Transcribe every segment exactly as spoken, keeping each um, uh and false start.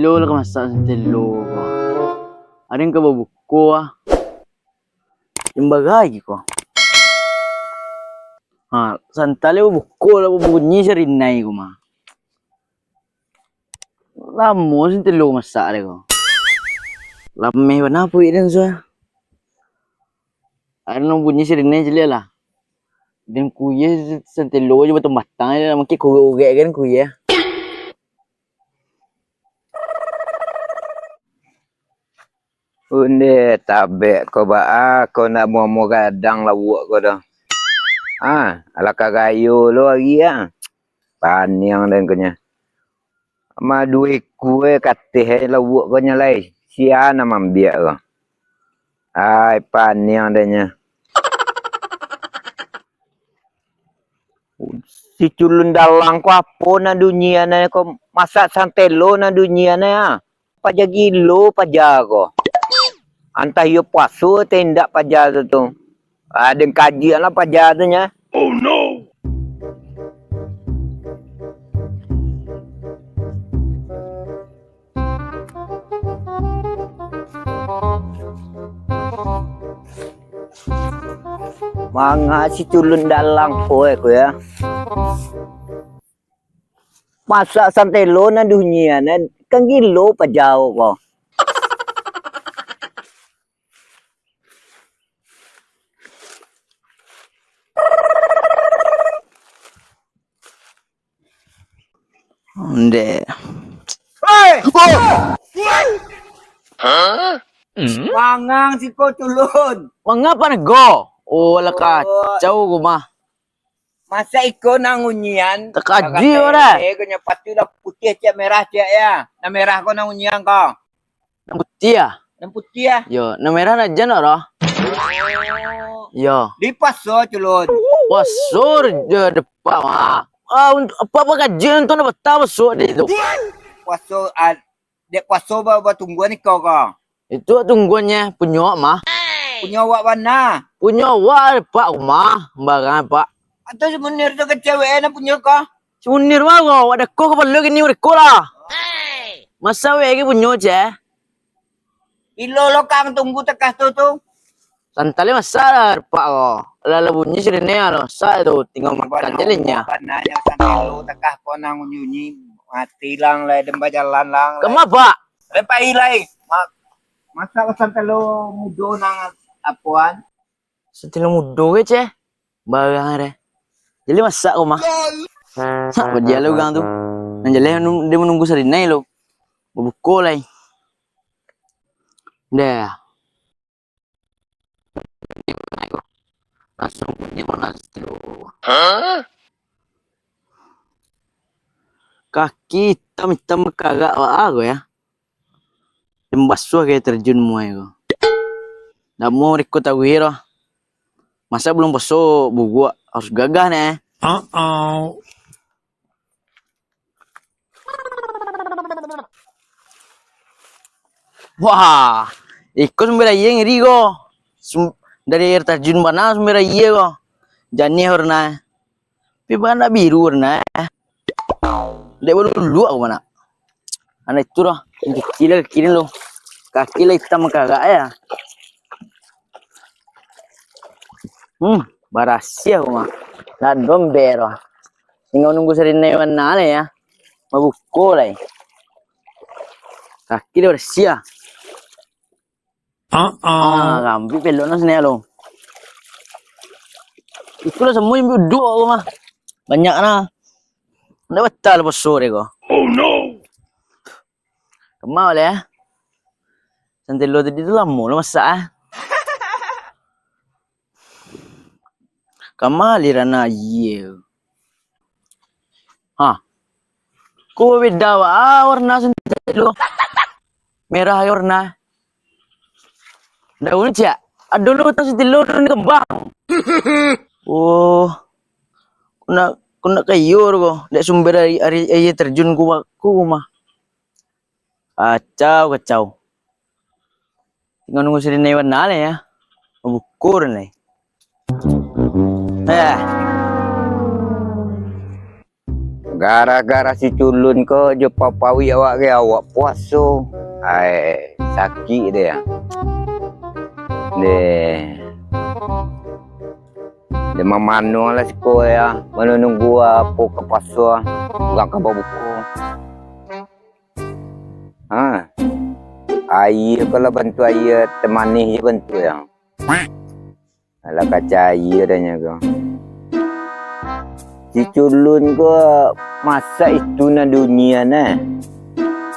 Lo lah ka masak santelo ko. Ado nan ka babuko ah. Jan bagai ko. Ha, santa lai babuko lah, babunyi sirinai ko mah. Lamo santelo masak deh ko. Lameh bana puik den suah. Ado nan bunyi sirinai caliak lah. Den kuye santelo jo batang-batang je lah, makin korek-korek kan kuye. Onde tabek ko baa ko ndak muo-muo gadang lauak ko doh. Ah, alah ka rayo lo ari ah. Paniang den ko nyo. Ama duo ikua kateh lauak ko nyo lai. Sia nan mambiak ko. Ai, paniang den nyo. Si culun dalang ko apo nan dunyian ko, masak santelo nan dunyian ah. Paja gilo paja ko. Antah iyo puaso atau indak paja tu tu. Ah, den kajian lah paja tu nya. Oh no. Manga si culun dalang ko eh, ko ya. Masak santelo nan dunyian, eh, kan gilo pajau ko. Onde. Hei! Oh! Mangang siko culun. Mangapa nego? Oh, lah kacau ko mah. Masa iko nan ngunyian? Takaji ko dah. Eh, ko nyo patuih lah putiah ciek merah ciek ya. Nan merah ko nan ngunyian ko. Nan putiah ah? Nan putiah ah. Yo, nan merah nan jan dah. Oh. Yo. Di puaso culun. Puaso jo depak mah. Ah, apa-apa kaji untuak nak betah puaso di tu. Puaso ah, Dek puaso ba-, batungguan iko ko? Itu tungguannyo punyo awak mah. Punyo awak bana? Punyo awak, Pak, rumah, barang, Pak. Atau si Munir tu ka cewek nan punyo ko? Si Munir mah ko, awak dako kapalo kini uriko lah. Masa awak lagi punyo, ceh? Ilo lo kang tunggu takah tu tu. Santa lai masak lah, Pak, ko. Alah, lah bunyi sirinai lah, masak tu. Tingga makan je lah nyo. Bana nyo santelo takah ko nan bunyi-bunyi. Mati lang lai, den bajalan lang lai. Kama, Pak? Den pai lai. Ma-, masak lah santelo mudo nan apoan. Santelo mudo ke, ceh? Barang deh. Jaleh masak ko mah. Sak badia lo urang tu. Nan jaleh anu, dia manunggu sirinai lo. Babuko lai. Dah. Langsung bunyi panas tu. Kaki itam-itam bakarak baa ko ya. Dem basuah ka aia terjun muai ko. Namo riko tawi doh. Masa bulan puaso buguak harus gagah neh. Uh-oh. Wah, iko sumber aia ngeri ko. Sum-, dari aia terjun bana sumber aia ko. Janiah warna. Tapi bana biru warna. Dek baluluak ko bana. Anak itu doh, yang kecil lah kaki lo. Kaki lah itam bakarak ya. Hmm, barasiah ko mah. Lah dombek doh. Tingga nunggu sirinai bana lai ya. Babuko lai. Kaki dah barasiah. Uh-oh. Ah, ambiak pelok nan sini lo. Iko lah samo ambiak duo ko mah. Banyak nah. Ndak batal puaso deh ko. Oh no. Kama lai, eh? Santelo tadi tu lamo lah masak, eh. Kama aliran aia. Ha. Ko beda baa warna santelo. Merah aja warna. Daun ciak. Ado lo batang santelo daun kambang. Oh. Ko nak, ko nak ka iyo ko. Dek sumber aia, aia, aia terjun ko, ko mah. Kacau, kacau. Tingga nunggu sirinai bana lai ya. Babuko lai. Eh. Gara-gara si culun ko jo papawik awak ge, awak puaso. Ai, sakik deh. Deh. Deh, mamano lah siko ya, manunggu apo ka puaso, urang ka babuko. Ha. Aia ko lah bantuak aia teh manih je bantuak ya. Alah kacaya dah nyo ko. Si culun ko masak itu nan dunia nah.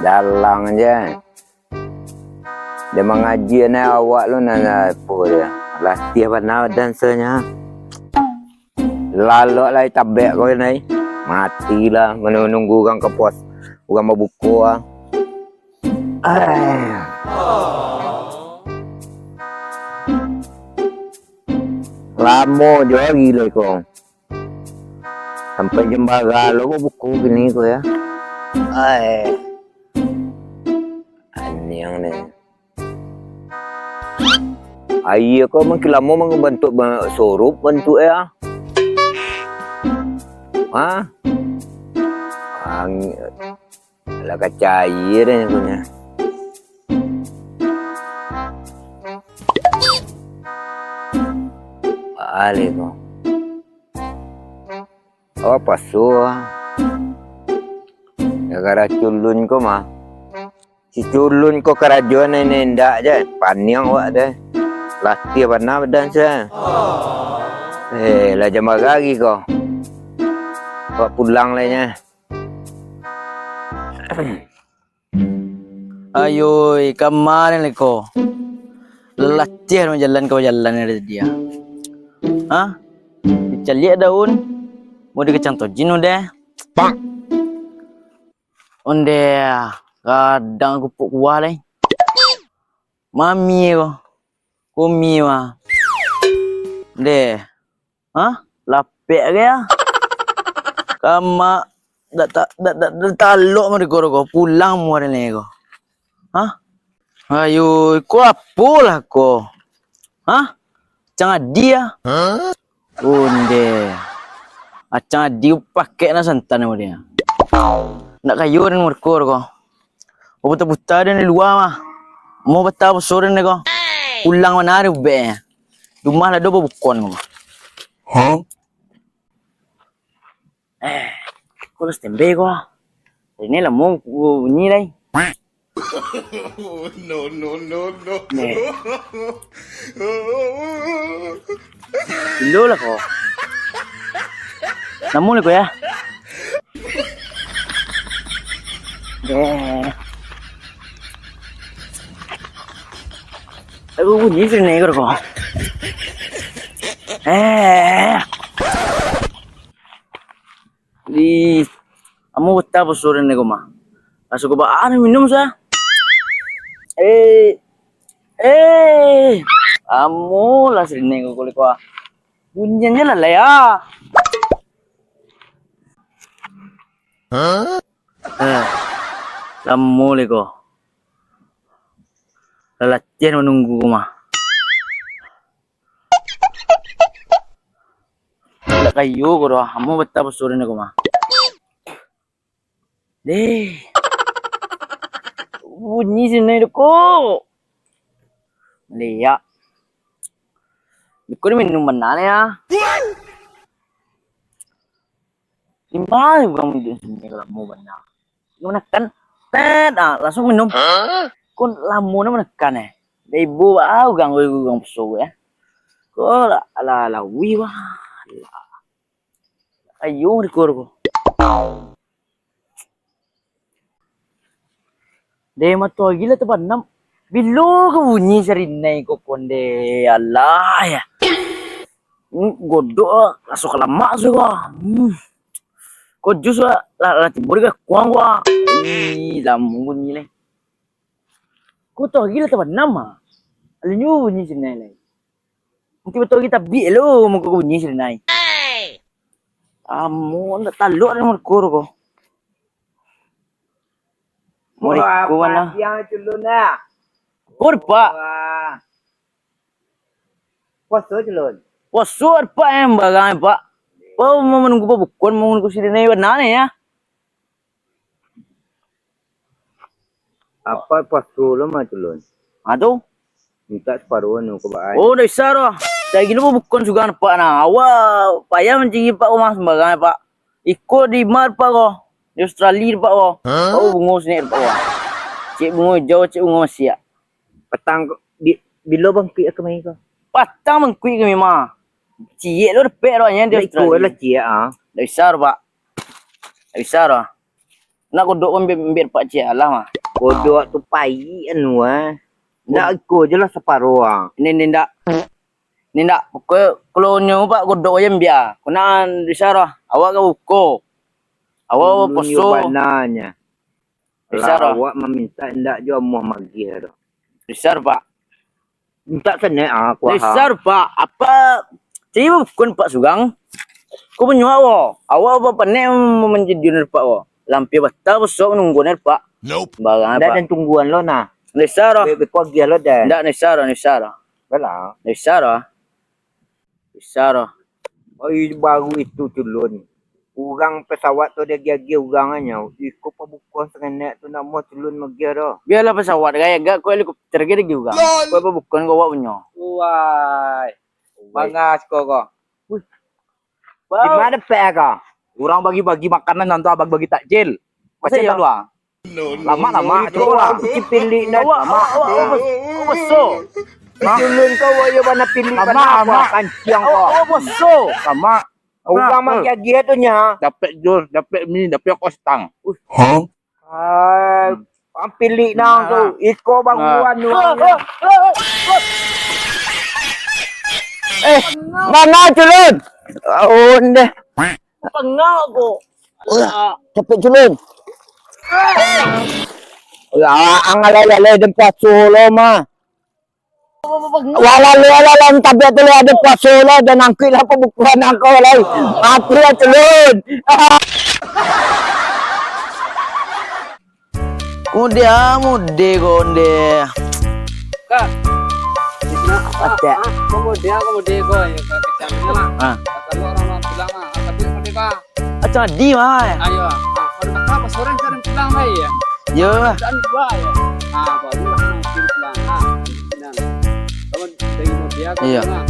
Dalang je. Dia mangaji nah awak lo nah, nah apo dia. Latiah bana badan sanyo. Lalok lai tabek ko nai. Matilah manunggu urang ka puas, urang babuko ah. Ai. Lamo jo hari lai ko. Sampai jam bara lo babuko kini ko ya. Ai. Aniang ni. Aia ko makin lamo mangbantuk ba-, sorup bantuk e ah. Ha? Ang-, lah kacaya deh punyo. Balik ko. Awak paso ah. Gara-gara culun ko mah. Si culun ko karajo nan indak je, paniang awak deh. Latiah bana badan se. Eh, lah jam bara hari ko. Awak pulang lai nyo. Ayoi, kama lai ko. Latiah bajalan ka bajalan dari tadi ah. Ha? Dicaliak daun, mau dikecang tojin udah. Ondeh, kadang kupuk kuah lai. Mami ko, kumi mah. Deh, ha? Lapek ke ya? Kama, dak ta-, dak, dak, dak talok mah di ko, ko. Pulang mah dari ko. Ha? Ayo, ko apo lah ko? Ha? Cang adi ah. Ondeh. Acang adi pakek nan santan ko dia. Ndak kayo den murko ko. Baputa-puta den di lua mah. Mau bata puso den ko. Pulang bana den ubek. Rumah lah do babukon ko. Hah? Eh, ko lah standby ko. Ini lah mau bunyi lai. No, no, no, no. Neh. Dulu lah ko. Namun ko ya. Deh. Aku bunyi sini ko. Eh. Di, amu betah puso den ko mah. Raso ko baa minum sa. Eh, eh, amu lah sini ko kulik ko. Bunyian je lah lah ya. Eh, lamo lai ko. Lah latihan manunggu ko mah. Ndak kayo ko doh, amu betah puso den ko mah. Deh. Bunyi sini deh ko. Liak. Biko minum bana ya. Lima urang minum sini kalau mau bana. Menekan, tet, ah, langsung minum. Kon lamo nak menekan eh. Dari ibu ah urang urang puso ya. Ko lah, lah, lah, wih wah. Lah. Ayo di ko. Deh, matoari lah tabanam. Bilo ka bunyi sarinai ko konde. Alah ya. Hmm, godok ah, raso ka lamak su ko. Hmm. Ko jus ah, lah, lah tibo di gakuang ko. Ih, lamo bunyi lai. Ko matoari lah tabanam ah. Alinyo bunyi sarinai lai. Mungkin matoari tabik lo, muko bunyi sarinai. Amo ndak talok dah murko ko. Murko lah. Yang culun dah. Por, Pak. Wah. Puaso culun. Puaso, Pak, eh, barang, eh, Pak. Pak, mau manunggu babukon, mau manunggu sarinai bana ni ya. Apak puaso lo mah, Culun? Ha, tu. Mintak saparo anu ko, Pak, ai. Oh, ndak bisa doh. Cari gilo bukon sugang, Pak, nah. Awak payah mancari, Pak, rumah sembarang, Pak. Iko di ma, Pak, ko? Di Australia, Pak, ko. Hah? Pak, bungo sinek, Pak, ko. Cek bungo ijau, cek bungo masiak. Patang ko, bi-, bilo bangkit ka mai ko? Patang bangkit ka mai mah. Ciek lo dapek doh nyo di Australia. Lah, iko lah ciek, ah. Ndak bisa doh, Pak. Ndak bisa doh. Nak godok ko ambiak, ambiak Pak ciek alah mah. Godok tu pai anu, ah. Ndak, iko je lah saparo, ah. Ini, ini ndak. Ini ndak. Pokok kalau nyo Pak godok ko je ambiak, ah. Ko nak bisa doh. Awak ka buko. Awak puaso. Bana nyo. Bisa doh. Lah, awak mamintak indak jo amuah magiah doh. Bisa doh, Pak. Mintak sanek, ah, kuah, ah. Bisa doh, Pak. Apak cari bukon, Pak, sugang? Ko punyo awak. Awak apo panek manjadi owner, Pak, ko? Lampia bata bosok nunggu owner, Pak. Nope. Sembarang, Pak. Ndak, den tungguan lo nah. Bisa doh. Be-, beko agiah lo den. Ndak, bisa doh, bisa doh. Balah. Bisa doh. Bisa doh. Oi, baru itu, Culun. Urang pesawat tu diagiah-agiah urang anyo. Iko pabukoan sangenek tu ndak amuah Culun magiah doh. Bialah pesawat, gaya gak ko helikopter ge diagiah urang. Lol. Ko pabukoan ko awak punyo. Wai. Wai. Manga siko ko. Wih. Di ma dapek ko? Urang bagi-bagi makanan, nan tu abang bagi takjil. Masa iyo? Macam tu lah. Lamak, lamak, cukup lah. Awak, awak, awak, awak, awak boso. Hah? Culun ko, awak iyo bana pilik, lamak, bana apo, lamak. Kanciang ko. Awak, awak boso. Lamak. Urang mah agiah-agiah tu nyo. Dapek jus, dapek mi, dapek kostang. Hah? Ai, pilik nang tu. Iko baruan tu. Eh, bana Culun? Oh, ndeh. Pangak ko. Capek Culun. Lah, ang alai-alai den puaso lo mah. Walah, lo lah, lah, tabiat tu lah, den puaso lo, den angkuik lah pabukoan angkau lai. Mati lah Culun. Mude, ah, mude ko, nde. Kak. Patek. Ah, ko mude, ko mude ko, yo, Kak, kecangnya lah. Ah. Kalau orang bilang, ah, tapi mude, Kak. Ah, jadi, mah. Ayo, ah, kalau Kak, pas orang cari pulang, Kak, ya. Yo. Dan dua, ya. Ah, baru lah, mungkin pulang, ah, pinang. Kalau dari mude, Kak, iya. Nah.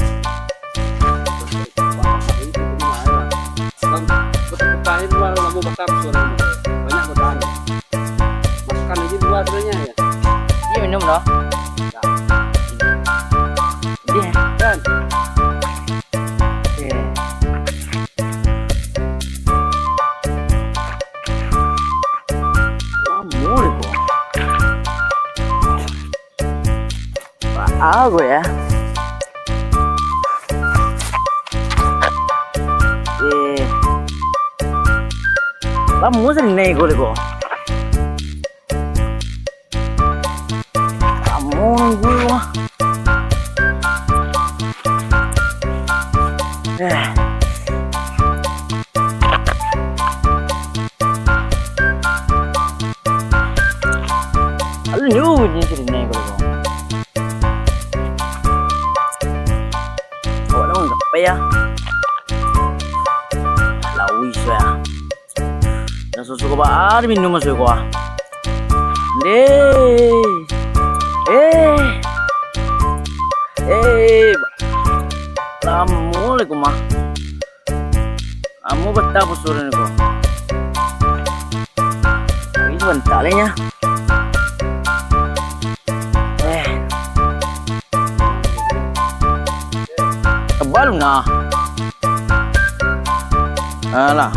Bang, betul-betul dua lagu bakar suara. Banyak godaan. Makan aja dua sebenarnya ya. Iya, minum dah. Ya. Iya. Kan? Iya. Lama deh, kok. Wah, aku ya. Eh. Lamo sih nih gue kok. Lamo nunggu wah. Eh. Lalu nyo ni sini nih kalau. Awak dah manggapai ya. Lawi sudah. Dah susu ko ba-, ah, minum masuk ko ah. Deh. Eh. Eh. Assalamualaikum ah. Amu betah pusuran ko. Ini sebentar lah ya. Eh. Tebal nah. Alah.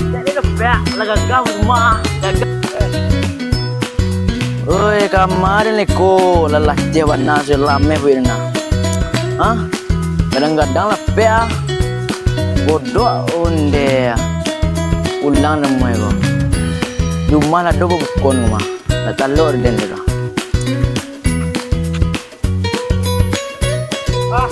Jadi lepak, lah gagah rumah, gagah. Oi, kama den ko, lah laceh bana, sudah lamo buek den nah. Hah? Kadang-kadang lah pek ah. Godok onde. Ulang namuah ko. Di rumah lah ado babukon rumah. Lah talok den tu dah. Ah,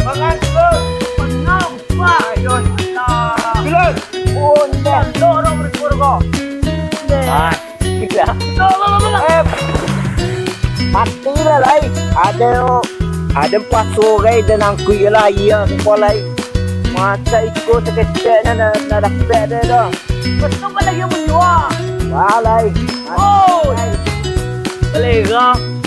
mangan dulu. Pangau, Pak. Ayo, Allah. Dulu. Onde. Talok dong berikut ko. Ah, tidak. Betul, betul, betul. Eh. Mati lah, lai. Ado, ado paso gai dan angkui lah, iyo, siko, lai. Masa iko saketek nan, nan, nan dapek deh doh. Betul kan lagi menjual? Wah, lai. Mati, oh, lai. Selera.